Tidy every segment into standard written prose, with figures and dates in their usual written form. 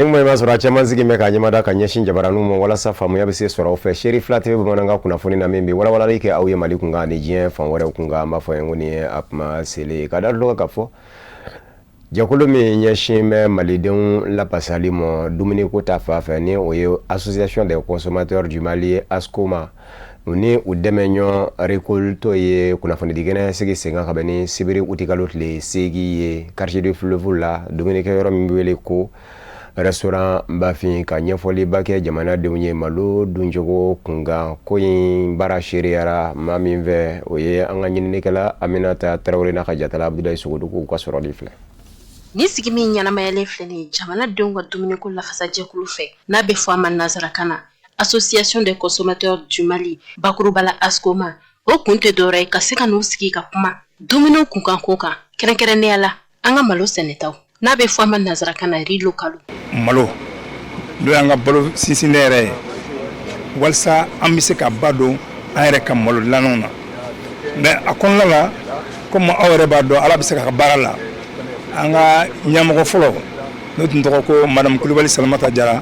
Ni kuma in b'a sɔrɔ a caman sigi bɛ ka ɲɛmada ka ɲɛsin jabaraninw ma walasa faamuya bɛ se sɔrɔ aw fɛ. Seri fila tɛ bamanankan kunnafoni na min bɛ walawalali kɛ aw ye Mali kunkan ani diɲɛ fan wɛrɛw kunkan. An b'a fɔ ye ko nin ye a kuma selen ka da dɔ kan k'a fɔ jɛkulu min ɲɛsin bɛ malidenw lapasali ma dumuniko ta fan fɛ, ni o ye Association des consommateurs du Mali, ASCOMA, u ni u dɛmɛɲɔgɔn Rekolto ye kunnafonidikɛnɛ sigi sen kan kabini sibiri utikalo tile 8 ye, quartier du Fleuve la, dumunikɛyɔrɔ min bɛ wele ko restaurant Bafin, ka ɲɛfɔliba kɛ jamanadenw ye malo duncogo kunkan. Ko in baara seereyara maa min fɛ, o ye an ka ɲininikɛla Aminata Tarawele n'a ka jatala Abudulayi Sogodogo ka sɔrɔli filɛ. Ni sigi min ɲɛnamayalen filɛ nin ye jamanadenw ka dumuniko lafasajɛkulu fɛ, n'a bɛ fɔ a ma nansarakan na Association des consommateurs du Mali, bakuruba la ASCOMA, o kun tɛ dɔwɛrɛ ye ka se ka n'u sigi ka kuma dumuni kunkanko kan, kɛrɛnkɛrɛnnenya la an ka malo sɛnɛtaw, n'a bɛ fɔ a ma nansarakan na riz local. Malo, n'o y'an ka balo sinsinnen yɛrɛ ye, walasa an bɛ se ka ba don an yɛrɛ ka malo dilannaw na. Mais a kɔnɔna la, komi aw yɛrɛ b'a dɔn, Ala bɛ se k'a ka baara la, an ka ɲɛmɔgɔ fɔlɔ, n'o tun tɔgɔ ko Madame Kulubali Salamata Jara,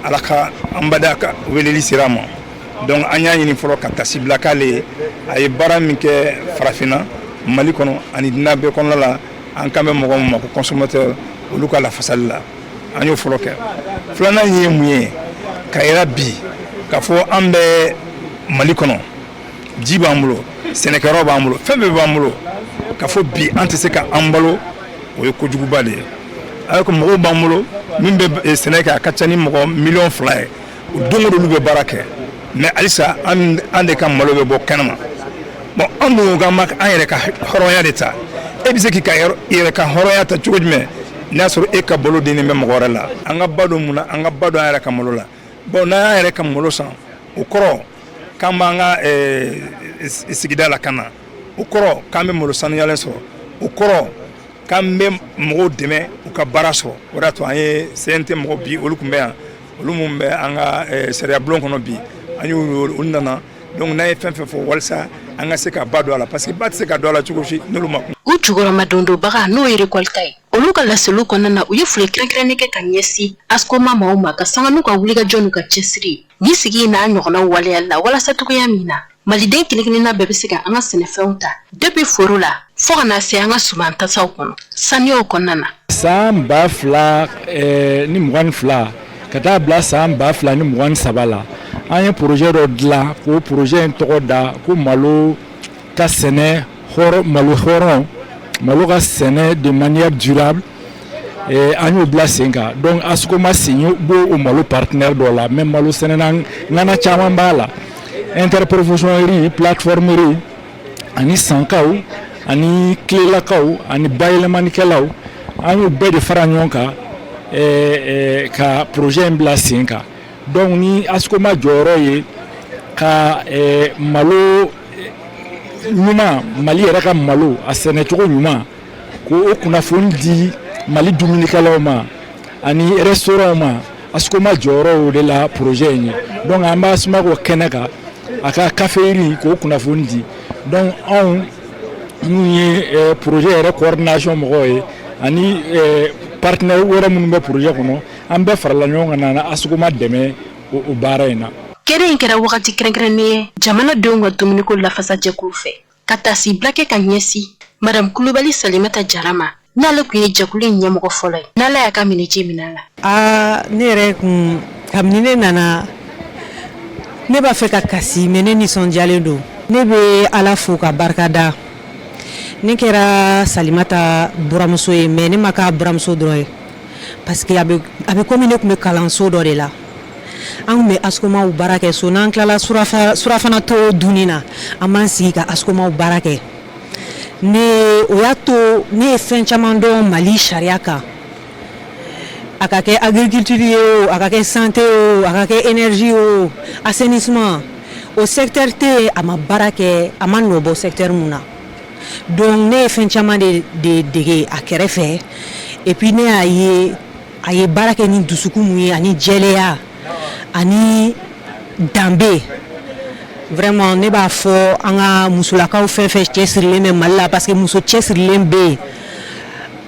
Ala ka an bada ka weleli sera a ma. Donc an y'a ɲini fɔlɔ ka tasibila k'ale ye. A ye baara min kɛ farafinna, Mali kɔnɔ ani diɲɛ bɛɛ kɔnɔna la, an kan bɛ mɔgɔ min ma ko consommateur, olu ka lafasali la, an y'o fɔlɔ kɛ. Filanan ye mun ye? Ka yira bi k'a fɔ an bɛ Mali kɔnɔ, ji b'an bolo, sɛnɛkɛyɔrɔ b'an bolo, fɛn bɛɛ b'an bolo, k'a fɔ bi an tɛ se ka an balo, o ye kojuguba de ye. Alors que mɔgɔw b'an bolo min bɛ sɛnɛ kɛ, a ka ca ni mɔgɔ miliyɔn 2 ye, don o don olu bɛ baara kɛ, mais halisa an de ka malo bɛ bɔ kɛnɛma. Bon, an dun ko k'an an yɛrɛ ka hɔrɔnya de ta. E bɛ se k'i ka yɛrɛ ka hɔrɔnya ta cogo jumɛn n'a sɔrɔ e ka balo dennen bɛ mɔgɔ wɛrɛ la? An ka ba don mun na? An ka ba don an yɛrɛ ka malo la. Bon, n'an y'an yɛrɛ ka malo san, o kɔrɔ k'an b'an ka sigida lakana, o kɔrɔ k'an bɛ malo sanuyalen sɔrɔ, o kɔrɔ k'an bɛ mɔgɔw dɛmɛ u ka baara sɔrɔ. O de y'a to an ye CNT mɔgɔw bi, olu tun bɛ yan, olu minnu bɛ an ka sariya bulon kɔnɔ bi, an y'u, olu nana. Donc n'an ye fɛn fɛn fɔ walasa an ka se ka ba don a la, parce que ba tɛ se ka don a la cogo si n'olu ma kun. U jukɔrɔma dondonbaga, n'o ye Rekolta ye, olu ka laseliw kɔnɔna na, u ye foli kɛrɛnkɛrɛnnen kɛ ka ɲɛsin ASCOMA maaw ma, ka sanga n'u ka wulikajɔ n'u ka cɛsiri ni sigi n'a ɲɔgɔnnaw waleyali la, walasa cogoya min na maliden kelen kelenna bɛɛ bɛ se ka an ka sɛnɛfɛnw ta depuis foro la fo ka na se an ka suman tasaw kɔnɔ saniyaw kɔnɔna na. San 2022 ka taa bila san 2023 la, an ye projet dɔ dilan k'o projet in tɔgɔ da ko malo ka sɛnɛ hɔrɔn, malo hɔrɔn, malo ka sɛnɛ de manière durable. An y'o bila sen kan. Donc ASCOMA sen b'o o malo partenaire dɔ la, mais malo sɛnɛna ŋana caman b'a la: interprofession riz, plateforme riz, ani sankaw, ani tilelakaw, ani bayɛlɛmanikɛlaw. An y'o bɛɛ de fara ɲɔgɔn kan ka projet in bila sen kan. Donc ni ASCOMA jɔyɔrɔ ye ka malo ɲuman, Mali yɛrɛ ka malo, a sɛnɛcogo ɲuman, k'o kunnafoni di Mali dumunikɛlaw ma ani restaurant ma. ASCOMA jɔyɔrɔ o de la projet in ye. Donc an b'a suma k'o kɛnɛ kan, a ka café riz, k'o kunnafoni di. Donc anw minnu ye projet yɛrɛ coordination mɔgɔw ye ani partenaire wɛrɛ minnu bɛ projet kɔnɔ, an bɛɛ farala ɲɔgɔn kan na ASCOMA dɛmɛ o baara in na. Kɛnɛ in kɛra wagati kɛrɛnkɛrɛnnen ye jamanadenw ka dumuniko lafasajɛkulu fɛ ka tasibila kɛ ka ɲɛsin Madame Kulubali Salimata Jara ma, n'ale tun ye jɛkulu in ɲɛmɔgɔ fɔlɔ ye, n'Ala y'a ka miniji minɛ a la. Aa, ne yɛrɛ kun, kabini ne nana, ne b'a fɛ ka kasi, mais ne nisɔndiyalen don. Ne bɛ Ala fo ka barika da. Ne kɛra Salimata buramuso ye, mais ne ma k'a buramuso dɔrɔn ye, parce que a bɛ komi ne tun bɛ kalanso dɔ de la. An tun bɛ ASCOMAw baara kɛ so. N'an tilala surafana to dunni na, an b'an sigi ka ASCOMAw baara kɛ. Ne o y'a to ne ye fɛn caman dɔn Mali sariya kan, a ka kɛ agriculture ye o, a ka kɛ santé o, a ka kɛ énergie o, assainissement o, secteur tɛ yen a ma baara kɛ, a ma nɔ bɔ secteur mun na. Donc ne ye fɛn caman de dege a kɛrɛfɛ. Et puis ne y'a ye a ye baara kɛ ni dusukun mun ye, ani jɛlenya ani danbe. Vraiment, ne b'a fɔ an ka musolakaw fɛn fɛn cɛsirilen bɛ Mali la, parce que muso cɛsirilen bɛ yen,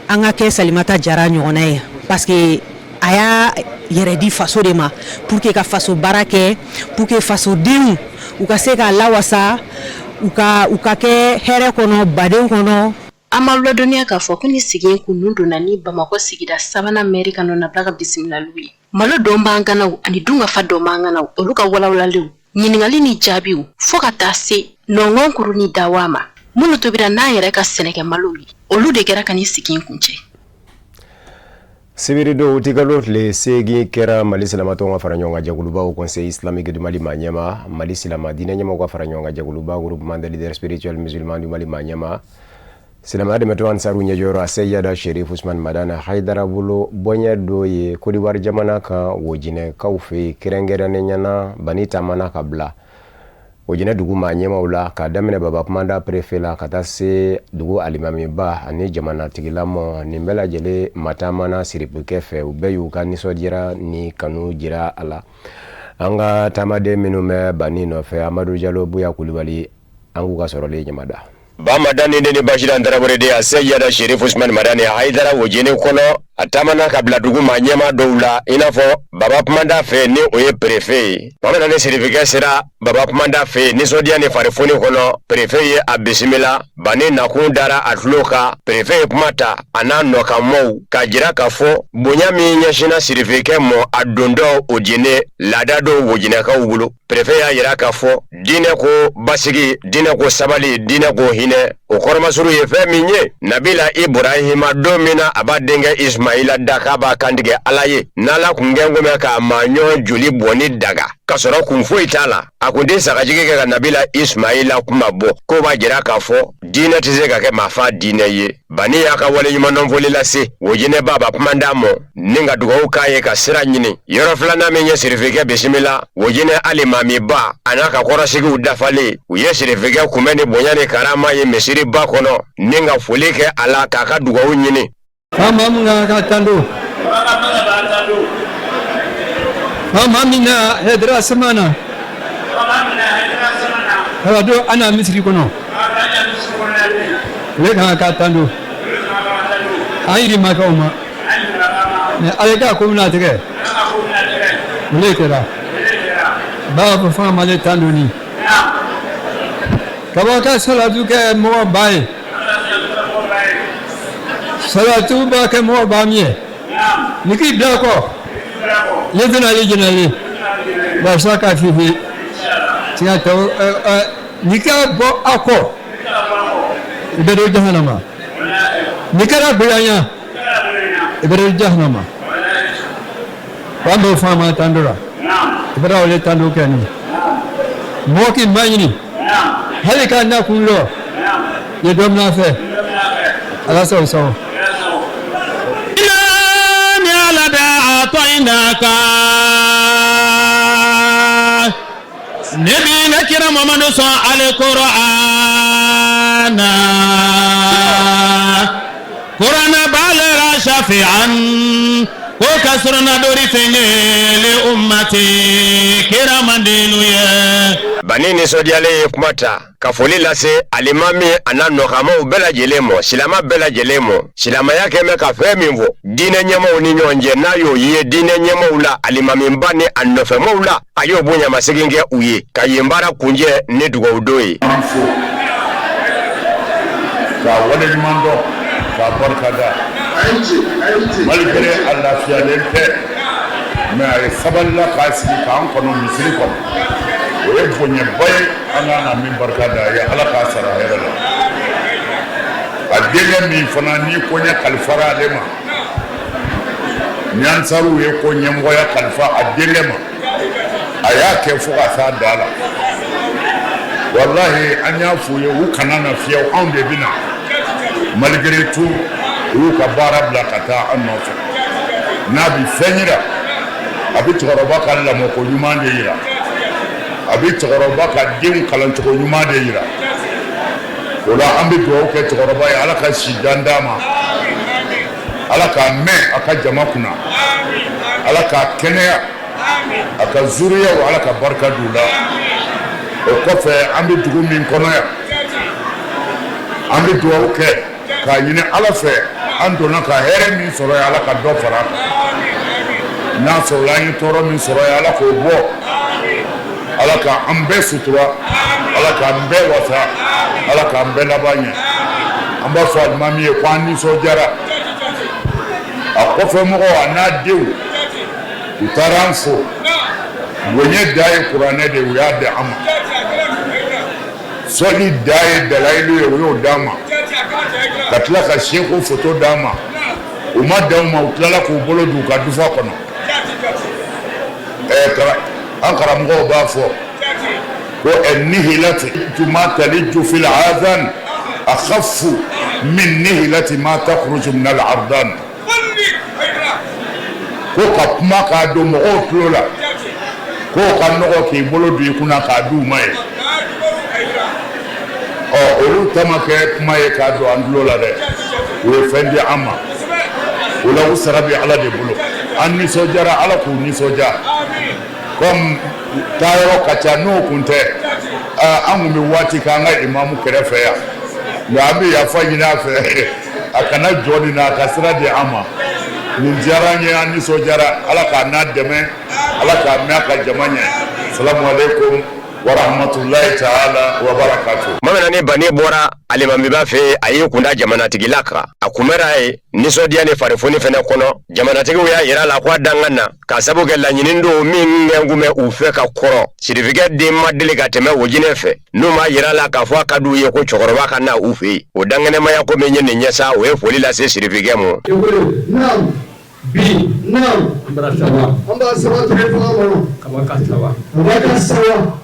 an ka kɛ Salimata Jara ɲɔgɔnna ye, parce que A y'a yɛrɛ di faso de ma pour que ka faso baara kɛ, pour que fasodenw u ka se ka lawasa, u ka kɛ hɛrɛ kɔnɔ, baden kɔnɔ. An ma ladɔnniya k'a fɔ ko ni sigi in kun donna ni Bamakɔ sigida sabanan mɛri ka nɔnabila ka bisimilaliw ye. Malo dɔnbaganaw ani dunkafa dɔnbaganaw, olu ka walawalaliw, ɲininkali ni jaabiw, fo ka taa se nɔngɔn kuru ni dawa ma minnu tobira n'an yɛrɛ ka sɛnɛkɛ malow ye, olu de kɛra ka nin sigi in kuncɛ. Sibiridon utikalo tile 8 kɛra Mali silamatɔnw ka fara ɲɔgɔn kan jɛkuluba, Conseil islamique du Mali maa ɲɛma, Mali silama diinɛ ɲɛmɔgɔw ka fara ɲɔgɔn kan jɛkuluba, Groupement des leaders spirituels musulmans du Mali maa ɲɛma, silamɛya dɛmɛtɔn Ansaru ɲɛjɔyɔrɔ Aseyida Sherif Usman Madani Hayidara bolo bɔɲɛ dɔ ye Kodiwari jamana kan, Wojinɛkaw fɛ yen, kɛrɛnkɛrɛnnenya na Bani taamana ka bila Wojinɛ dugu maa ɲɛmaw la, k'a daminɛ Baba Kumanda préfet la ka taa se dugu alimamiba ani jamanatigilamɔ. Nin bɛɛ lajɛlen mataamana sirifukɛ fɛ, u bɛɛ y'u ka nisɔndiyara ni kanu jira a la. An ka taamaden minnu bɛ Bani nɔfɛ, Amadu Jalo, Buya Kulubali, an k'u ka sɔrɔlen ɲamada. Ba Madani den ni Basiran Tarawele de, Aseyida Sherif Usman Madani Hayidara, Wojinɛ kɔnɔ, a taamana ka bila dugu maa ɲɛma dɔw la, i n'a fɔ Baba Kumanda fɛ, ni o ye préfet ye. Tuma min na ni sirifikɛ sera Baba Kumanda fɛ yen, nisɔndiya ni farifoni kɔnɔ, préfet ye a bisimila. Bani nakun dara a tulo kan. Préfet ye kuma ta a n'a nɔkanmɔw k'a jira k'a fɔ bonya min ɲɛsinna sirifikɛ mɔ a dontɔ Wojinɛ, laada dɔw Wojinɛkaw bolo. Préfet y'a jira k'a fɔ diinɛ ko basigi, diinɛ ko sabali, diinɛ ko hinɛ, o kɔrɔmasuru ye fɛn min ye, Nabila Iburahima, don min na a b'a denkɛ Ismaila da k'a b'a kantigɛ Ala ye, n'Ala kun kɛn ko mɛn k'a maaɲɔgɔn joli bɔnni daga ka sɔrɔ kun foyi t'a la, a kun tɛ sagajigi kɛ ka Nabila Ismaila kuma bɔ. K'o b'a jira k'a fɔ diinɛ tɛ se ka kɛ maafa diinɛ ye. Bani y'a ka waleɲumandɔnfoli lase Wojinɛ Baba Kumanda mɔ ni ka dugawu k'a ye ka sira ɲini. Yɔrɔ filanan min ye sirifikɛ bisimila, Wojinɛ alimamiba a n'a ka kɔrɔsigiw dafalen, u ye sirifikɛ kunbɛn ni bonya ni karama ye misiriba kɔnɔ ni ka foli kɛ a la k'a ka dugawu ɲini. Faama min kan ka tando, faama min na hɛdɛrɛ sama na ka don an na misiri kɔnɔ, o le kan ka tando an yirimakɛw ma. Mɛ ala ka ko bɛna tigɛ, o le kɛra b'a fɔ faama le tando ni kaba ka salatu kɛ mɔgɔ ba ye, salatu b'a kɛ mɔgɔ ba min ye ni k'i bila kɔ ye donna ale jɛnɛle barisa ka fifi tiɲɛ tɛ. N'i ka bɔ a kɔ, i bɛ don jahanama. N'i kɛra bonya, i bɛ don jahanama. An b'o faama tando la, i bɛ o le tando kɛ ni mɔgɔ k'i ma ɲini hali ka nakun lɔ ye dɔ mina fɛ. Ala sago sago. أعطيناك نبي نكرا محمد صلى القرآن قرآن بالغ شفيعا ko kasɔrɔ dori fɛn لأمتي kira denu ye. Bani nisɔndiyalen ye kuma ta ka foli lase alimami a n'a nɔkamaw bɛɛ lajɛlen mɔ, silama bɛɛ lajɛlen mɔ. Silamaya kɛn bɛ ka fɛn min fɔ diinɛ ɲɛmaw ni ɲɔgɔn cɛ, n'a y'o ye diinɛ ɲɛmaw la, alimamiba ni a nɔfɛmaw la, a y'o bonyamasegin kɛ u ye ka yen baara kunjɛ ni dugawu don ye. An fo k'a waleɲuman dɔn, k'a barika da, malgré a lafiyalen tɛ, mais a ye sabalila k'a sigi k'an kɔnɔ misiri kɔnɔ. O ye bonyaba ye, an kan ka min barika da a ye. Ala k'a sara hɛrɛ la. A denkɛ min fana ni koɲɛ kalifara ale ma, ni ansaruw ye ko ɲɛmɔgɔya kalifa a denkɛ ma, a y'a kɛ fo ka s'a da la. Walahi, an y'a f'u ye u kana na fiyewu, anw de bɛ na. Malgré tout, u y'u ka baara bila ka taa an nɔfɛ. N'a bɛ fɛn yira, a bɛ cɛkɔrɔba ka lamɔko ɲuman de yira, a bɛ cɛkɔrɔba ka denw kalancogo ɲuman de yira. O la, an bɛ dugawu kɛ cɛkɔrɔba ye, Ala ka si jan d'a ma, Ala k'a mɛn a ka jama kunna, Ala k'a kɛnɛya, a ka zuriyaw, Ala ka barika d'u la. O kɔfɛ, an bɛ dugu min kɔnɔ yan, an bɛ dugawu kɛ k'a ɲini Ala fɛ, an donna ka hɛrɛ min sɔrɔ yen, Ala ka dɔ fara a kan. N'a sɔrɔla an ye tɔɔrɔ min sɔrɔ yen, Ala k'o bɔ. Ala ka an bɛɛ sutura, Ala k'an bɛɛ wasa, Ala k'an bɛɛ laban ɲɛ. An b'a fɔ alimami ye ko an nisɔndiyara. A kɔfɛmɔgɔw a n'a denw, u taara an fo. Bonya dan ye kuranɛ de ye, u y'a di an ma. Sɔli dan ye dalayilu ye, u y'o d'an ma. Ka tila ka seku foto d'an ma. U ma dan o ma, u tilala k'u bolo don u ka dufa kɔnɔ. Ɛɛ, an karamɔgɔw b'a fɔ ko nihilatu ma taliju fil azan akhafu min nihilati ma takhruju min al ardan. Ko ka kuma k'a don mɔgɔw tulo la, k'o ka nɔgɔ k'i bolo don i kunna k'a di u ma ye. Ɔ, olu ta ma kɛ kuma ye k'a don an tulo la dɛ, u ye fɛn di an ma. O la, u sara bɛ Ala de bolo. An nisɔndiyara, Ala k'u nisɔndiya. Comme taayɔrɔ ka ca, n'o kun tɛ, an kun bɛ waati kɛ an ka imamu kɛrɛfɛ yan, nka an bɛ yafa ɲini a fɛ, a kana jɔ nin na, a ka sira di an ma. Nin diyara an ye, an nisɔndiyara. Ala k'a n'a dɛmɛ, Ala k'a mɛn a ka jama ɲɛ. Salamu aleykum wa rahmatulahi taala wa barakatu. Tuma min na ni Bani bɔra alimamiba fɛ yen, a y'i kunda jamanatigila kan. A kunbɛra yen nisɔndiya ni farifoni fɛnɛ kɔnɔ. Jamanatigiw y'a yira a la ko a dankan na k'a sabu kɛ laɲini don min kɛ kun bɛ u fɛ ka kɔrɔ. Sirifikɛ den ma deli ka tɛmɛ Wojinɛ fɛ, n'u m'a yira a la k'a fɔ a ka d'u ye ko cɛkɔrɔba ka na u fɛ yen. O dankɛnɛmaya ko min ye nin ɲɛ sa, o ye foli lase sirifikɛ ma. Bi an bara sawa, an b'a saba tigɛ faga kɔnɔ. Kaba ka sawa. Kaba ka sawa.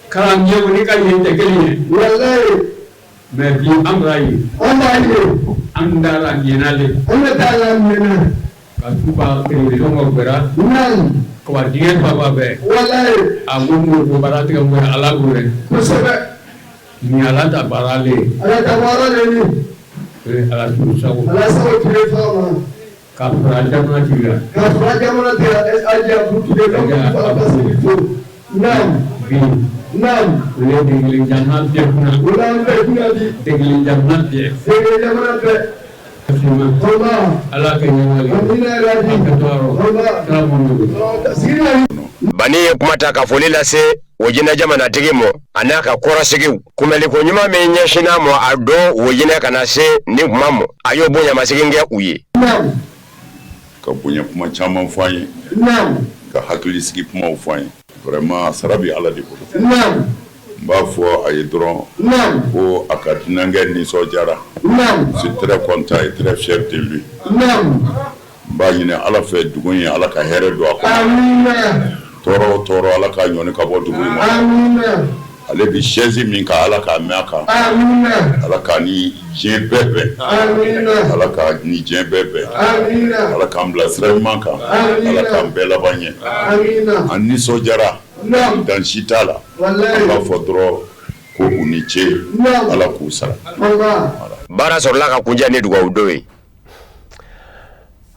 Kalan ɲɛw ni ka yen tɛ kelen ye. Walayi. Mais bi an b'a ye. An b'a ye. An da la ɲɛna le. An bɛ taa la ɲɛna. Ka tu ka télévision ka gbɛra. Kaba diɲɛ fan bɛɛ. Walayi. A ko n ko baara tigɛ n ko Ala ko dɛ. Kosɛbɛ. Nin Ala ta baara le. Ala ta baara le ni. Ala t'u sago. Ala sago tile faga kɔnɔ. Ka fara jamana tigi la. Ka fara jamana tigi la, Aja Butule ka fara Basiri fo. Naam. Bi. Naam. O ye degeli jamana bɛɛ kunna. O l'an bɛɛ kunna bi. Degeli jamana bɛɛ. Degeli jamana bɛɛ. Ala ka ɲɛma ye. Amina yarabi. Bani ye kuma ta ka foli lase Wojinɛ jamanatigi ma a n'a ka kɔrɔsigiw. Kunbɛnliko ɲuman min ɲɛsinna mɔ a don Wojinɛ ka na se nin kuma ma, a y'o bonyamasegin kɛ u ye. Ka bonya kuma caman fɔ an ye, ka hakili sigi kumaw fɔ an ye. Vraiment, sara bɛ Ala de bolo. N b'a fɔ a ye dɔrɔn ko a ka dunankɛ nisɔndiyara. Je suis très content et très fier de lui. N b'a ɲini Ala fɛ, dugu in, Ala ka hɛrɛ don a kɔnɔ. Tɔɔrɔ o tɔɔrɔ, Ala k'a ɲɔni ka bɔ dugu in ma. Ale bɛ chaise min kan, Ala k'a mɛn a kan. Ala k'a ni diɲɛ bɛɛ bɛn. Ala k'a ni diɲɛ bɛɛ bɛn. Ala k'an bila sira ɲuman kan. Ala k'an bɛɛ laban ɲɛ. An nisɔndiyara, dan si t'a la. An b'a fɔ dɔrɔn ko u ni ce, Ala k'u sara. Baara sɔrɔla ka kuncɛ ni dugawu don ye.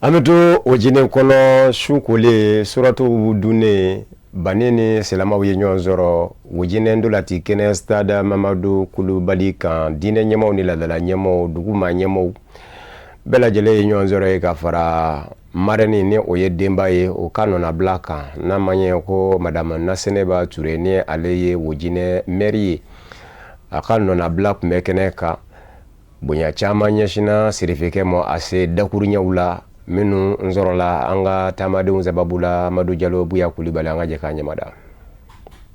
An bɛ to Wojinɛ kɔnɔ. Su kolen, suratu dunnen, Bani ni silamɛw ye ɲɔgɔn sɔrɔ Wojinɛ ntolati kɛnɛ stade Mamadu Kulubali kan. Diinɛ ɲɛmaw ni laadala ɲɛmaw, dugu maa ɲɛmaw bɛɛ lajɛlen ye ɲɔgɔn sɔrɔ yen ka fara marraine, ni o ye denba ye, o ka nɔnabila kan. N'a ma ɲɛ ko madame Naseneba Ture, ni ale ye Wojinɛ maire ye, a ka nɔnabila tun bɛ kɛnɛ kan. Bonya caman ɲɛsinna sirifikɛ ma a se dakuruɲɛw la minnu sɔrɔla an ka taamadenw sababu la. Amadu Jalo, Buya Kulibali, an ka jɛ k'a ɲɛmada.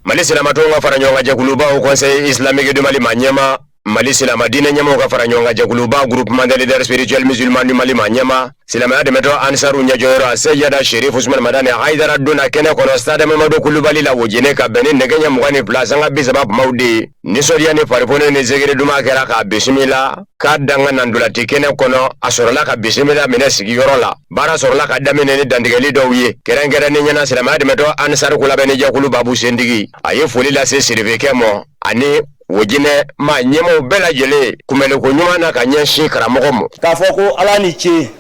Mali silamatɔnw ka fara ɲɔgɔn kan jɛkuluba, Haut Conseil islamique du Mali ma ɲɛma, Mali silama diinɛ ɲɛmaw ka fara ɲɔgɔn kan jɛkuluba, Groupement des leaders spirituels musulmans du Mali ma ɲɛma, silamɛya dɛmɛtɔ Ansaru ɲɛjɔyɔrɔ Seyada Sherif Usman Madani Hayidara donna kɛnɛ kɔnɔ stade Mamadu Kulubali la Wojinɛ ka bɛn ni nɛgɛ ɲɛ 22 sanga 30 kumaw de ye. Nisɔndiya ni farifoni ni zegere duman kɛra k'a bisimila k'a danga na ntolati kɛnɛ kɔnɔ. A sɔrɔla ka bisimila minɛ sigiyɔrɔ la. Baara sɔrɔla ka daminɛ ni dantigɛli dɔw ye, kɛrɛnkɛrɛnnen ɲɛna silamɛya dɛmɛtɔ Ansaru kolabɛnni jɛkulu babu sentigi. A ye foli lase sirifikɛ ma ani Wojinɛ maa ɲɛmaw bɛɛ lajɛlen kunbɛnliko ɲuman na ka ɲɛsin karamɔgɔ ma. K'a fɔ ko Ala ni ce,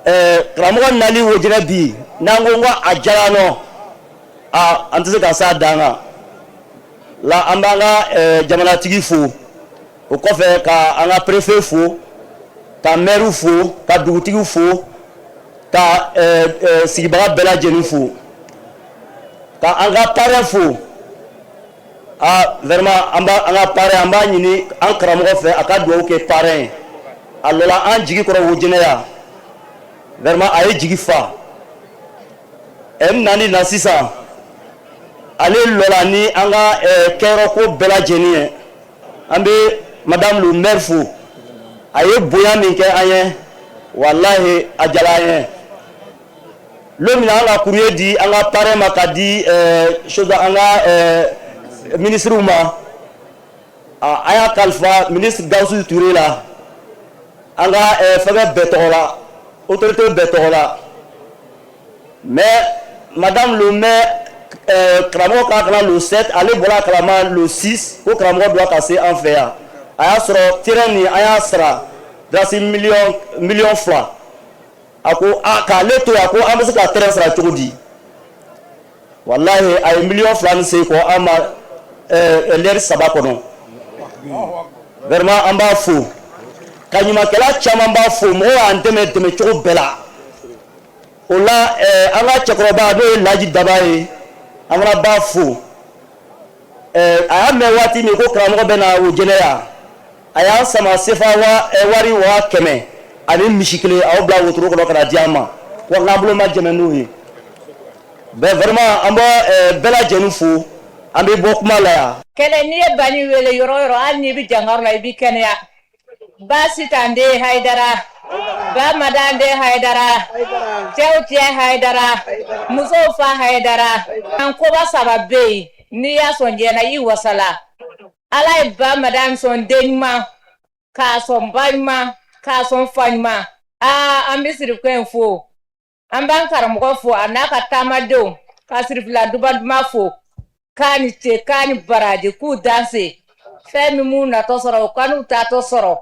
karamɔgɔ nali Wojinɛ bi, n'an ko ko a diyara an nɔ, a an tɛ se ka s'a dan kan la. An b'an ka jamanatigi fo, o kɔfɛ ka an ka préfet fo, ka maire fo, ka dugutigi fo. Ka sigibaga bɛɛ lajɛlen fo, ka an ka parrain fo. Ah, vraiment, an b'a an ka parrain, an b'a ɲini an karamɔgɔ fɛ a ka dugawu kɛ parrain ye. A lɔla an jigi kɔrɔ Wojinɛ yan, vraiment a ye jigi fa. M nani na sisan, ale lɔla ni an ka kɛyɔrɔ ko bɛɛ lajɛlen ye. An bɛ madame le maire fo, a ye bonya min kɛ an ye, walahi a diyara an ye. Lon min na an ka courrier di an ka parrain ma ka di chose an ka ministre ma, a y'a kalifa ministre Gawusu Ture la, an ka fɛngɛ bɛɛ tɔgɔ la, autorité bɛɛ tɔgɔ la. Mais madame le maire, karamɔgɔ k'a kana le 7, ale bɔra a kalama le 6 ko karamɔgɔ doit ka se an fɛ yan. A y'a sɔrɔ terrain nin, an y'a sara dalasi miliyɔn 2. A ko a k'ale to yan, ko an bɛ se ka terrain sara cogo di? Walahi, a ye miliyɔn 2 ni segin kɔ an ma lɛri 3 kɔnɔ. Vraiment, an b'a fo, ka ɲumankɛla caman b'a fo, mɔgɔw y'an dɛmɛ dɛmɛ cogo bɛɛ la. O la, an ka cɛkɔrɔba n'o ye Laji Daba ye, an fana b'a fo. A y'a mɛn waati min ko karamɔgɔ bɛ na Wojɛnɛ yan, a y'an sama sefa wari 100 000 ani misi kelen, a y'o bila wotoro kɔnɔ ka na di an ma, wa n'an bolo ma jɛmɛ n'o ye bɛɛ. Vraiment, an bɛ bɛɛ lajɛlen fo, an bɛ bɔ kuma la yan. Kɛlɛ, n'i ye Bani wele yɔrɔ o yɔrɔ, hali n'i bɛ jankaro la, i b'i kɛnɛya. Baasi t'an den Hayidara, ba madan den Hayidara, cɛw cɛ Hayidara, musow fa Hayidara. An koba saba bɛ yen, n'i y'a sɔn diɲɛ na, i wasala. Ala ye ba madan sɔn den ɲuman, k'a sɔn ba ɲuman, k'a sɔn fa ɲuman. Aa, an bɛ sirifukɛ in fo, an b'an karamɔgɔ fo, a n'a ka taamadenw, ka sirifila duba duman fo, k'a ni ce, k'a ni baraji, k'u danse fɛn min m'u natɔ sɔrɔ, u ka n'u taatɔ sɔrɔ,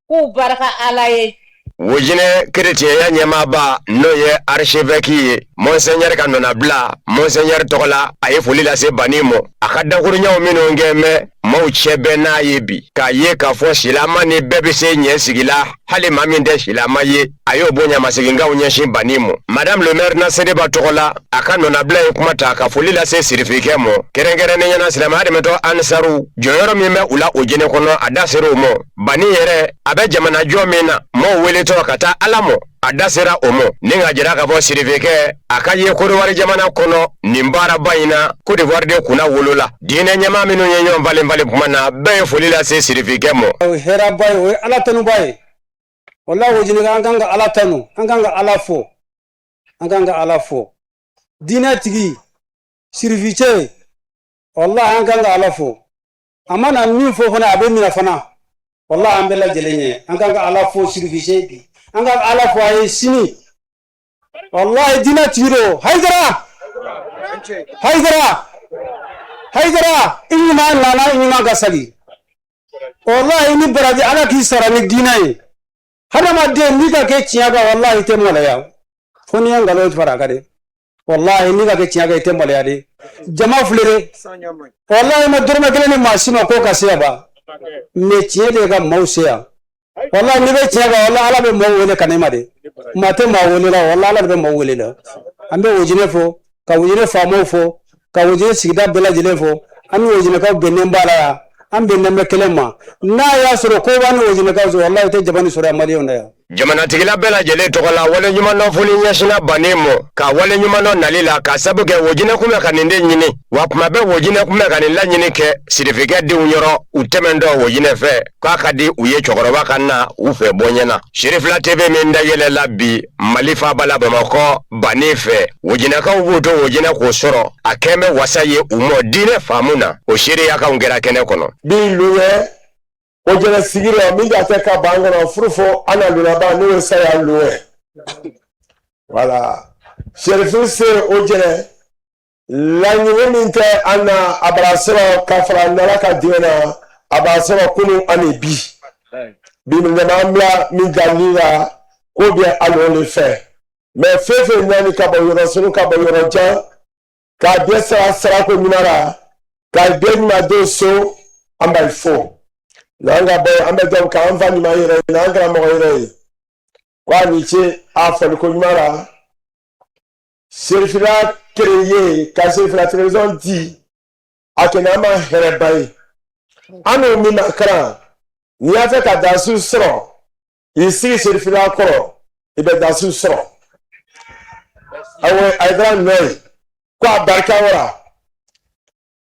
k'u barika Ala ye. Wojinɛ kerecɛnya ɲɛmaaba, n'o ye archevêque ye, monseigneur ka nɔnabila monseigneur tɔgɔ la, a ye foli lase Bani mɔ, a ka dakuruɲaw minnu kɛ mɛn maaw cɛ bɛɛ n'a ye bi, k'a ye k'a fɔ silama ni bɛɛ bɛ se ɲɛ sigi la, hali maa min tɛ silama ye, a y'o bonyamasegin-kanw ɲɛsin Bani mɔ. Madame le maire Nasereba tɔgɔ la, a ka nɔnabila ye kuma ta ka foli lase sirifikɛ mɔ, kɛrɛnkɛrɛnnenya na silamɛya dɛmɛtɔ Ansaru, jɔyɔrɔ min bɛ u la o jinɛ kɔnɔ, a da sera o mɔ. Bani yɛrɛ, a bɛ jamanajɔ min na, mɔɔw weletɔ ka taa Ala mɔ, a da sera o mɔ, ni ka jira k'a fɔ sirifikɛ a ka ye Kodowari jamana kɔnɔ nin baaraba in na. Kodowari de kunna wolola. Diinɛ ɲɛmaa minnu ye ɲɔgɔn falen falen kuma na, bɛɛ ye foli lase sirifikɛ mɔ. O ye hɛrɛba ye, o ye Ala tanuba ye. O la, Wojinɛka, an kan ka Ala tanu, an kan ka Ala fo, an kan ka Ala fo. Diinɛ tigi sirificɛ, wallahi an kan ka Ala fo. A mana min fɔ fana, a bɛ minɛ fana. Wallahi, an bɛɛ lajɛlen ye, an kan ka Ala fo sirificɛ bi, an ka Ala fo a ye sini. Wallahi, diinɛ tigi don. Hayidara, Hayidara, Hayidara, i ɲuman nana, i ɲuman ka sali. Wallahi, ni baraji, Ala k'i sara ni diinɛ ye. Hadamaden, n'i ka kɛ tiɲɛ kan, wallahi i tɛ maloya, fo n'i ye nkalon fara a kan dɛ. Wallahi, n'i ka kɛ tiɲɛ kan, i tɛ maloya dɛ. Jama filɛ dɛ, wallahi ma dɔrɔmɛ kelen ni maa si ma ko ka se yan ba, mais tiɲɛ de ka maaw se yan. Wallahi, n'i bɛ tiɲɛ kan, wallahi Ala bɛ maaw wele ka na i ma dɛ. Maa tɛ maa wele la, wallahi Ala de bɛ maaw wele la. An bɛ Wojinɛ fo, ka Wojinɛ faamaw fo, ka Wojinɛ sigida bɛɛ lajɛlen fo. An ni Wojinɛkaw bɛnnen b'a la yan, an bɛnnen bɛ kelen ma. N'a y'a sɔrɔ ko b'an ni Wojinɛkaw sɔrɔ, wallahi o tɛ jama ni sɔrɔ yan, maliyɛnw na yan. Jamanatigila bɛɛ lajɛlen tɔgɔ la, wale ɲumandɔn foli ɲɛsinna Bani mɔ, ka wale ɲumandɔn nali la, ka sabu kɛ Wojinɛ kun bɛ ka nin de ɲini, wa kuma bɛɛ Wojinɛ kun bɛ ka nin laɲini kɛ sirifikɛ denw yɔrɔ u tɛmɛntɔ Wojinɛ fɛ, k'a ka di u ye cɛkɔrɔba ka na u fɛ bɔɲɛ na. Sirifila TV min dayɛlɛla bi Mali faaba la Bamakɔ Bani fɛ, Wojinɛkaw b'u to Wojinɛ k'o sɔrɔ, a kɛn bɛ wasa ye u mɔ diinɛ faamu na, o seereyakanw kɛra kɛnɛ kɔnɔ. Bi lon o jɛnɛ sigi la min ka kɛ ka ban kɔnɔ furu fɔ an na lunaba n'o ye saya lon ye. Wala Serifu se o jɛnɛ laɲini min kɛ an na, a bara sɔrɔ ka fara nala ka diɲɛ na, a b'a sɔrɔ kunu ani bi bi ɲama bila min jalili la ko bɛ a lon de fɛ. Mais fɛn fɛn ɲani ka bɔ yɔrɔ surun, ka bɔ yɔrɔ jan, k'a bɛɛ sara sarako ɲuman na, k'a bɛɛ ɲuman don so, an b'a fo n'an ka bɔ, an bɛ dɔn k'an fa ɲuman yɛrɛ ye n'an karamɔgɔ yɛrɛ ye, ko a ni ce a fɔliko ɲuman na. Serifila créé ka Serifila télévision di, a kɛnɛ an ma hɛrɛba ye. An n'o min ma kalan, n'i y'a fɛ ka darisu sɔrɔ, i sigi Serifila kɔrɔ, i bɛ darisu sɔrɔ. Awɔ, Hayidara nɔ ye ko a barika wara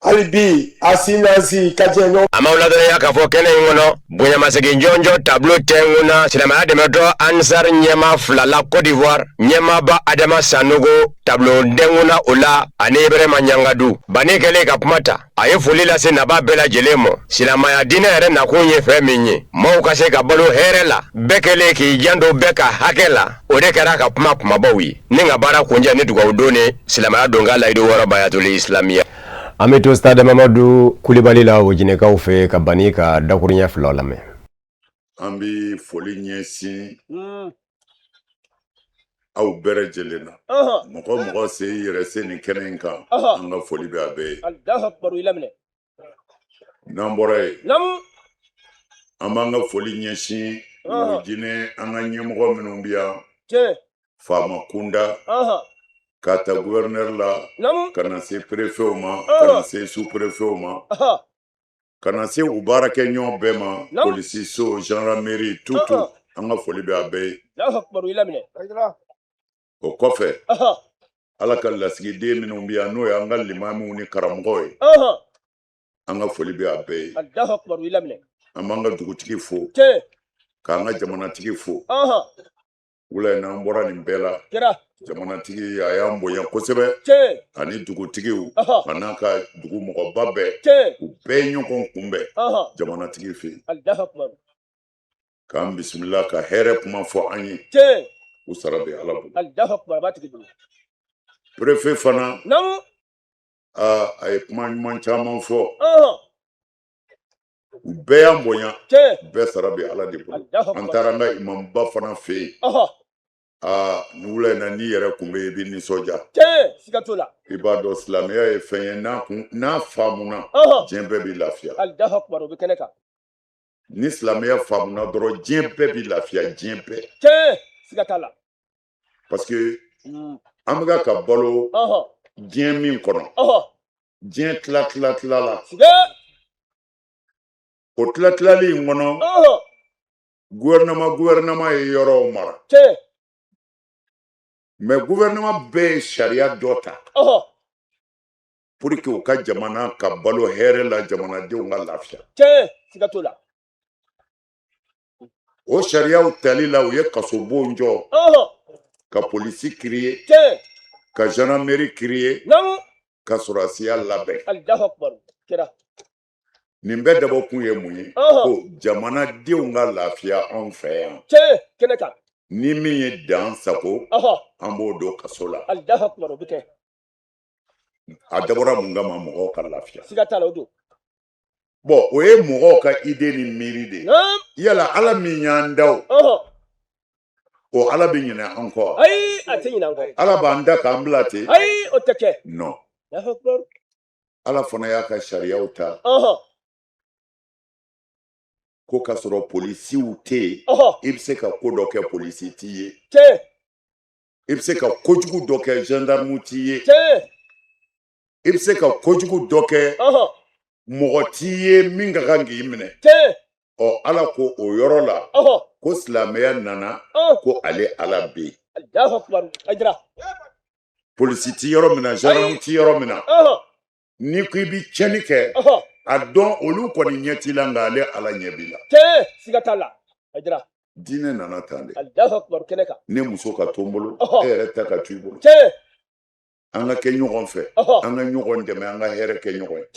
hali bi a si n'an si ka jɛ ɲɔgɔn. A m'aw ladɔnniya k'a fɔ kɛnɛ in kɔnɔ, bonyamasegin jɔnjɔn tableau tɛnkunna silamɛya dɛmɛtɔn Ansar ɲɛmaa fila la Côte d'Ivoire, ɲɛmaaba Adama Sanogo tableau tɛnkunna o la ani Ibrahima Ɲangadu. Bani kɛlen ka kuma ta, a ye foli lase nabaa bɛɛ lajɛlen ma. Silamɛya diinɛ yɛrɛ nakun ye fɛn min ye, maaw ka se ka balo hɛrɛ la, bɛɛ kɛlen k'i janto bɛɛ ka hakɛ la, o de kɛra a ka kuma kumabaw ye. Ni ka baara kuncɛ ni dugawu don ni silamɛya don ka layidu wɔɔrɔ bayatul islamiya. An bɛ to stade Mamadu Kulibali la Wojinɛkaw fɛ ka Bani ka dakuruɲɛ fila lamɛn. An bɛ foli ɲɛsin aw bɛɛ lajɛlen na, mɔgɔ mɔgɔ se i yɛrɛ se nin kɛnɛ in kan, an ka foli bɛ a bɛɛ ye. N'an bɔra yen, an b'an ka foli ɲɛsin Wojinɛ an ka ɲɛmɔgɔ minnu bɛ yan, faama kunda, k'a ta gouverneur la ka na se préfetw ma, ka na se sous préfetw ma, ka na se u baarakɛɲɔgɔn bɛɛ ma, polisiso, gendarmerie, tout tout, an ka foli bɛ a bɛɛ ye. O kɔfɛ, Ala ka lasigiden minnu bɛ yan, n'o y'an ka limamiw ni karamɔgɔw ye, an ka foli bɛ a bɛɛ ye. An b'an ka dugutigi fo, k'an ka jamanatigi fo. Wula in na, an bɔra nin bɛɛ la, jamanatigi a y'an bonya kosɛbɛ, ani dugutigiw a n'a ka dugu mɔgɔba bɛɛ, u bɛɛ ye ɲɔgɔn kunbɛn jamanatigi fɛ yen k'an bisimila, ka hɛrɛ kuma fɔ an ye. U sara bɛ Ala bolo. Préfet fana, a ye kuma ɲuman caman fɔ. U bɛɛ y'an bonya, bɛɛ sara bɛ Ala de bolo. An taara an ka imamuba fana fɛ yen. Aa, ni wula in na, n'i yɛrɛ kun bɛ yen, i bɛ nisɔndiya. I b'a dɔn silamɛya ye fɛn ye, n'a kun n'a faamuna, diɲɛ bɛɛ bɛ lafiya. Ni silamɛya faamuna dɔrɔn, diɲɛ bɛɛ bɛ lafiya, diɲɛ bɛɛ. Parce que an bɛ ka balo diɲɛ min kɔnɔ, diɲɛ tila tila tila la, o tila tilali in kɔnɔ, gouvernement gouvernement ye yɔrɔw mara, mais gouvernement bɛɛ ye sariya dɔ ta pour que u ka jamana ka balo hɛrɛ la, jamanadenw ka lafiya. O sariyaw tali la, u ye kasobon jɔ, ka polisi créer, ka gendarmerie créer, ka sɔrɔdasiya labɛn. Nin bɛɛ dabɔ kun ye mun ye? Ko jamanadenw ka lafiya anw fɛ yan. Ni min ye dan sago, an b'o don kaso la. A dabɔra mun kama? Mɔgɔw ka lafiya. Bon, o ye mɔgɔw ka idée ni miiri de ye. Yala Ala min y'an da, o Ala bɛ ɲinɛ an kɔ? Ayi, a tɛ ɲinɛ an kɔ. Ala b'an da k'an bila ten? Ayi, o tɛ kɛ. Non, Ala fana y'a ka sariyaw ta ko k'a sɔrɔ polisiw tɛ yen, i bɛ se ka ko dɔ kɛ, polisi t'i ye. I bɛ se ka kojugu dɔ kɛ, gendarme t'i ye. I bɛ se ka kojugu dɔ kɛ, mɔgɔ t'i ye min ka kan k'i minɛ. Ɔ, Ala ko o yɔrɔ la ko silamɛya nana, ko ale Ala bɛ yen. Polisi ti yɔrɔ min na, gendarme ti yɔrɔ min na, n'i ko i bɛ tiɲɛni kɛ, a dɔn olu kɔni ɲɛ t'i la, nka ale Ala ɲɛ b'i la. Siga t'a la. Diinɛ nana tan de. Ne muso ka to n bolo, e yɛrɛ ta ka to i bolo, an ka kɛ ɲɔgɔn fɛ, an ka ɲɔgɔn dɛmɛ, an ka hɛrɛ kɛ ɲɔgɔn ye.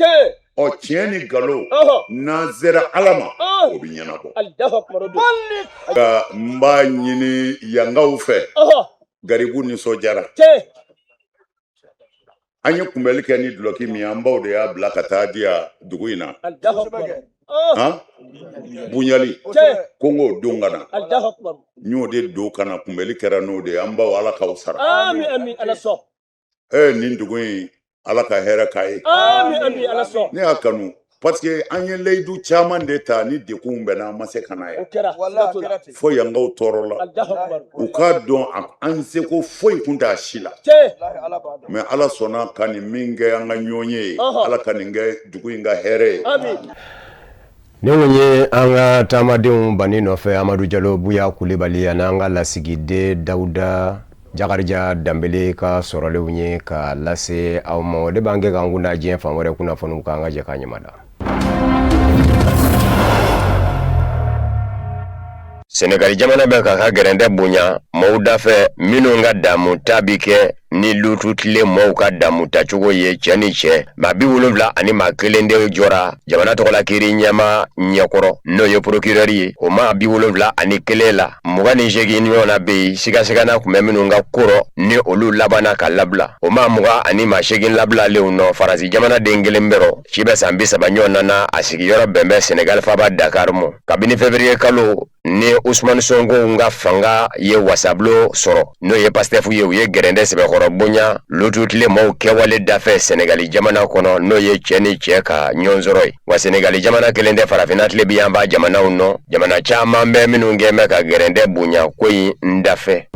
Ɔ, tiɲɛ ni nkalon, n'an sera Ala ma, o bɛ ɲɛnabɔ. Nka n b'a ɲini yankaw fɛ, garibu nisɔndiyara. An ye kunbɛli kɛ ni dulɔki min ye, an baw de y'a bila ka taa di yan dugu in na, han bunyali ko n k'o don ka na, n y'o de don ka na. Kunbɛli kɛra n'o de ye. An baw, Ala k'aw sara. Nin dugu in, Ala ka hɛrɛ k'a ye. Ne y'a kanu. Parce que an ye layidu caman de ta ni degunw bɛ na an ma se ka na yan fo yankaw tɔɔrɔ la u k'a dɔn an seko foyi tun t'a si la mais ala sɔnna ka nin min kɛ an ka ɲɔgɔn ye ala ka nin kɛ dugu in ka hɛrɛ ye. Nin kun ye an ka taamadenw banni nɔfɛ Amadu Jalo Buya Kulibali ani an ka lasigiden Dawuda Jakarija Danbele ka sɔrɔlenw ye ka lase aw ma. O de b'an kɛ k'an kun da diɲɛ fan wɛrɛ kunnafoniw kan, an ka jɛ k'a ɲɛmada. Senegali jamana bɛ k'a ka gɛrɛntɛ bonya maaw dafɛ minnu ka damu ta bi kɛ ni lutu tile maaw ka damu tacogo ye cɛ ni cɛ. Maa 71 de jɔra jamana tɔgɔla kiiri ɲɛmaa ɲɛkɔrɔ, n'o ye procureur ye. O maa 71 la, 28 ɲɔgɔn na bɛ yen, sigasigana tun bɛ minnu ka ko rɔ, ni olu labanna ka labila. O maa 28 labilalenw nɔ, Faransi jamanaden kelen bɛ rɔ, si bɛ san 30 ɲɔgɔn na, a sigiyɔrɔ bɛn bɛ Senegal faaba Dakar mɔ. Kabini février kalo ni Ousmane Sonko ka fanga ye wasabulon sɔrɔ, n'o ye Pastef ye, u ye gɛrɛntɛ sɛbɛkɔrɔ bonya lutu tile maaw kɛwale dafɛ Senegali jamana kɔnɔ, n'o ye cɛ ni cɛ ka ɲɔgɔn sɔrɔ ye. Wa Senegali jamana kelen tɛ, farafinna tilebinyanfan jamanaw nɔ, jamana caman bɛ minnu kɛ bɛ ka gɛrɛntɛ bonya ko in dafɛ.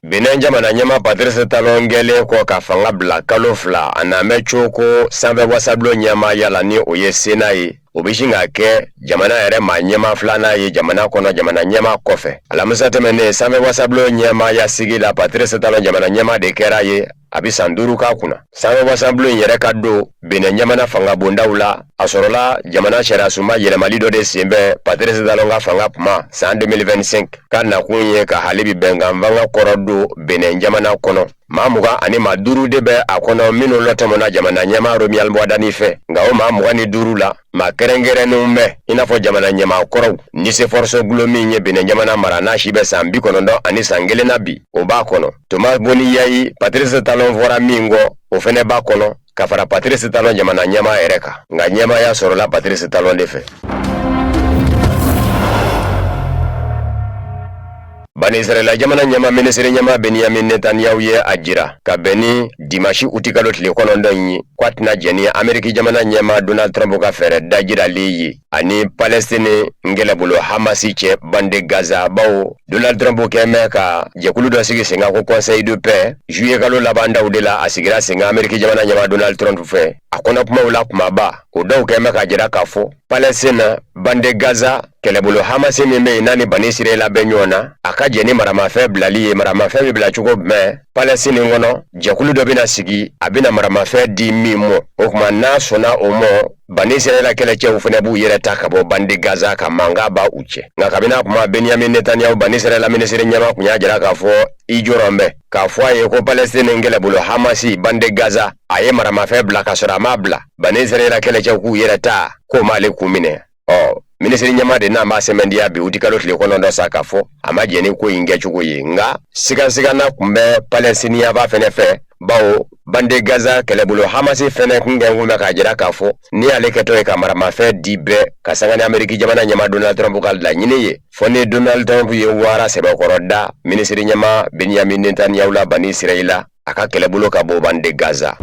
Benin jamana ɲɛmaa Patrice Talon kɛlen kɔ ka fanga bila kalo 2, a na mɛn cogo sanfɛ wasabulon ɲɛmaaya la, ni o ye Sénat ye, o bɛ sin ka kɛ jamana yɛrɛ maa ɲɛmaa filanan ye jamana kɔnɔ, jamana ɲɛmaa kɔfɛ. Alamisa tɛmɛnen, sanfɛ wasabulon ɲɛmaaya sigi la, Patrice Talon jamana ɲɛmaa de kɛra ye, a bɛ san 5 k'a kunna. Sanfɛ wasabulon in yɛrɛ ka don Benin jamana fangabondaw la, a sɔrɔla jamana sariyasunba yɛlɛmali dɔ de senfɛ Patrice Talon ka fanga kuma san 2025 ka nakun ye ka hali bi bɛnkan fanga kɔrɔ don Benin jamana kɔnɔ. Maa 25 de bɛ a kɔnɔ minnu lɔtɔmɔna jamana ɲɛmaa Romuald Wadagni fɛ. Nka o maa 25 la, maa kɛrɛnkɛrɛnnenw bɛ, i n'a fɔ jamana ɲɛmaa kɔrɔw Nicéphore Soglo min ye Benin jamana mara n'a si bɛ san 91 san 1 na bi, o b'a kɔnɔ. Thomas Boni Yayi, Patrice Talon fɔra min kɔ, o fɛnɛ b'a kɔnɔ ka fara Patrice Talon jamana ɲɛmaa yɛrɛ kan. Nka ɲɛmaaya sɔrɔla Patrice Talon de fɛ. Bani Israɛla jamana ɲɛmaa minisiri ɲɛmaa Benyamin Netanyahu ye a jira ka bɛn ni dimanche utikalo tile 9 in ye k'a tɛna jɛn ni Ameriki jamana ɲɛmaa Donald Trump ka fɛɛrɛ dajiralen ye ani Palestine kɛlɛbolo Hamasi cɛ bande Gaza, bawo Donald Trump kɛn bɛ ka jɛkulu dɔ sigi sen kan ko Conseil de paix. Juillet kalo laban daw de la a sigira sen kan Ameriki jamana ɲɛmaa Donald Trump fɛ. A kɔnɔ kumaw la kumaba, o dɔw kɛn bɛ k'a jira k'a fɔ Palestine bande Gaza kɛlɛbolo Hamasi min bɛ yen n'a ni Bani Israɛla bɛ ɲɔgɔn na, a ka jɛn ni maramafɛn bilali ye. Maramafɛn bɛ bila cogo jumɛn Palestine kɔnɔ? Jɛkulu dɔ bɛna sigi, a bɛna maramafɛn di min mɔ, o tuma n'a sɔnna o mɔ, Bani Israɛla kɛlɛcɛw fana b'u yɛrɛ ta ka bɔ bande Gaza ka mankan b'a u cɛ. Nka kabini a kuma, Benyamin Netanyahu, Bani Israɛla minisiri ɲɛmaa, tun y'a jira k'a fɔ i jɔrɔ bɛ k'a fɔ a ye ko Palestine kɛlɛbolo Hamasi bande Gaza a ye maramafɛn bila ka sɔrɔ a m'a bila Bani Israɛla kɛlɛcɛw k'u yɛrɛ ta, k'o m'ale kun minɛ. Ɔ minisiri ɲɛmaa de n'a b'a sɛmɛntiya bi utikalo tile 9 sa k'a fɔ a ma jɛn ni ko in kɛcogo ye. Nka sigasigana tun bɛ Palestiniyanba fɛnɛ fɛ, bawo bande Gaza kɛlɛbolo Hamasi fɛnɛ kun kɛn kun bɛ k'a jira k'a fɔ ni ale kɛtɔ ye ka maramafɛn di bɛɛ ka sanga ni Ameriki jamana ɲɛmaa Donald Trump ka laɲini ye, fɔ ni Donald Trump ye wara sɛbɛkɔrɔ da minisiri ɲɛmaa Benyamin Netanyahu la Bani Israɛla a ka kɛlɛbolo ka bɔ bande Gaza.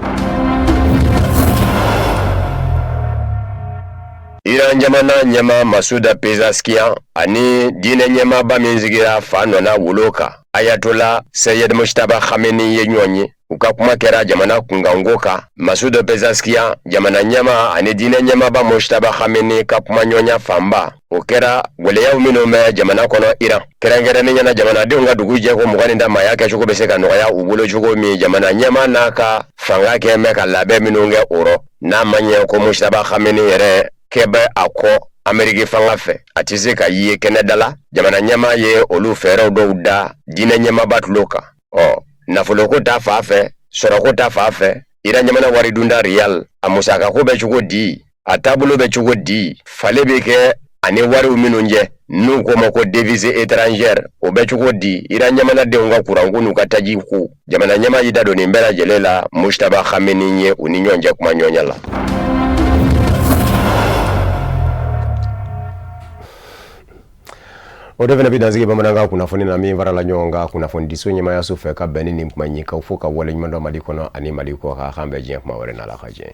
Iran jamana ɲɛmaa Masoud Pezeshkian ani diinɛ ɲɛmaaba min sigira fa nɔ na wolo kan, Ayatollah Seyed Mojtaba Khamenei ye ɲɔgɔn ye. U ka kuma kɛra jamana kunkanko kan. Masoud Pezeshkian jamana ɲɛmaa ani diinɛ ɲɛmaaba Mojtaba Khamenei ka kumaɲɔgɔnya fanba, o kɛra gwɛlɛyaw minnu bɛ jamana kɔnɔ Iran, kɛrɛnkɛrɛnnenya na jamanadenw ka dugu jɛko 20 ta maaya kɛcogo bɛ se ka nɔgɔya u bolo cogo min, jamana ɲɛmaa n'a ka fanga kɛ bɛ ka labɛn minnu kɛ o rɔ. N'a ma ɲɛ ko Mojtaba Khamenei yɛrɛ kɛ bɛ a kɔ Ameriki fanga fɛ, a tɛ se ka ye kɛnɛda la. Jamana ɲɛmaa ye olu fɛɛrɛw dɔw da diinɛ ɲɛmaaba tulo kan. Ɔ nafoloko ta fan fɛ, sɔrɔko ta fan fɛ, Iran jamana wari dunda riyal, a musakako bɛ cogo di, a taabolo bɛ cogo di, falen bɛ kɛ ani wariw minnu cɛ n'u k'o ma ko devise étrangère, o bɛ cogo di, Iran jamanadenw ka kuranko n'u ka taji ko, jamana ɲɛmaa y'i da don nin bɛɛ lajɛlen la Mojtaba Khamenei ye u ni ɲɔgɔn cɛ kumaɲɔgɔnya la. O de fana bɛ dansigi bamanankan kunnafoni na min farala ɲɔgɔn kan kunnafonidiso ɲɛmaayaso fɛ ka bɛn ni nin kuma in k'aw fo ka waleɲuman dɔn Mali kɔnɔ ani Mali kɔkan. K'an bɛn diɲɛ kuma wɛrɛ n'Ala ka jɛn.